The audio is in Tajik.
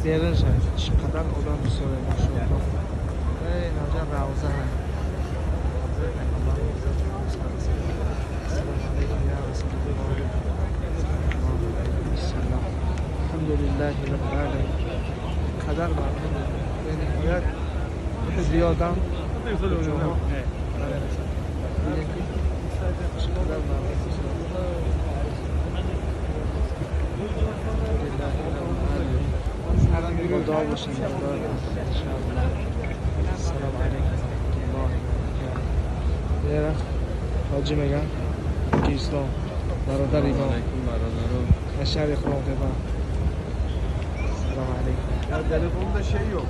Берунша чӣ қадар одам бисёре, машоалло. Наҷа равза ҳай, равзаи Пайғамбар. Ассалому алайкум я Расулуллоҳ, алайҳиссалом. Алҳамдулиллаҳи роббил оламин. Қадар мардум бениҳоят зиёдам, ҷоҳо намерасад. Бинем, ки чӣ қадар мардум бисёр. Алҳамдулиллаҳи роббил оламин. Худо бошем, иншоаллоҳ. Ассалому алайкум ва раҳматуллоҳи ва баракатуҳ. Ера ҳоҷӣ меган, ки ислом бародари мо аз шаҳри Қурғонтепа. Ассалому алайкум. Ya telefonda şey yok.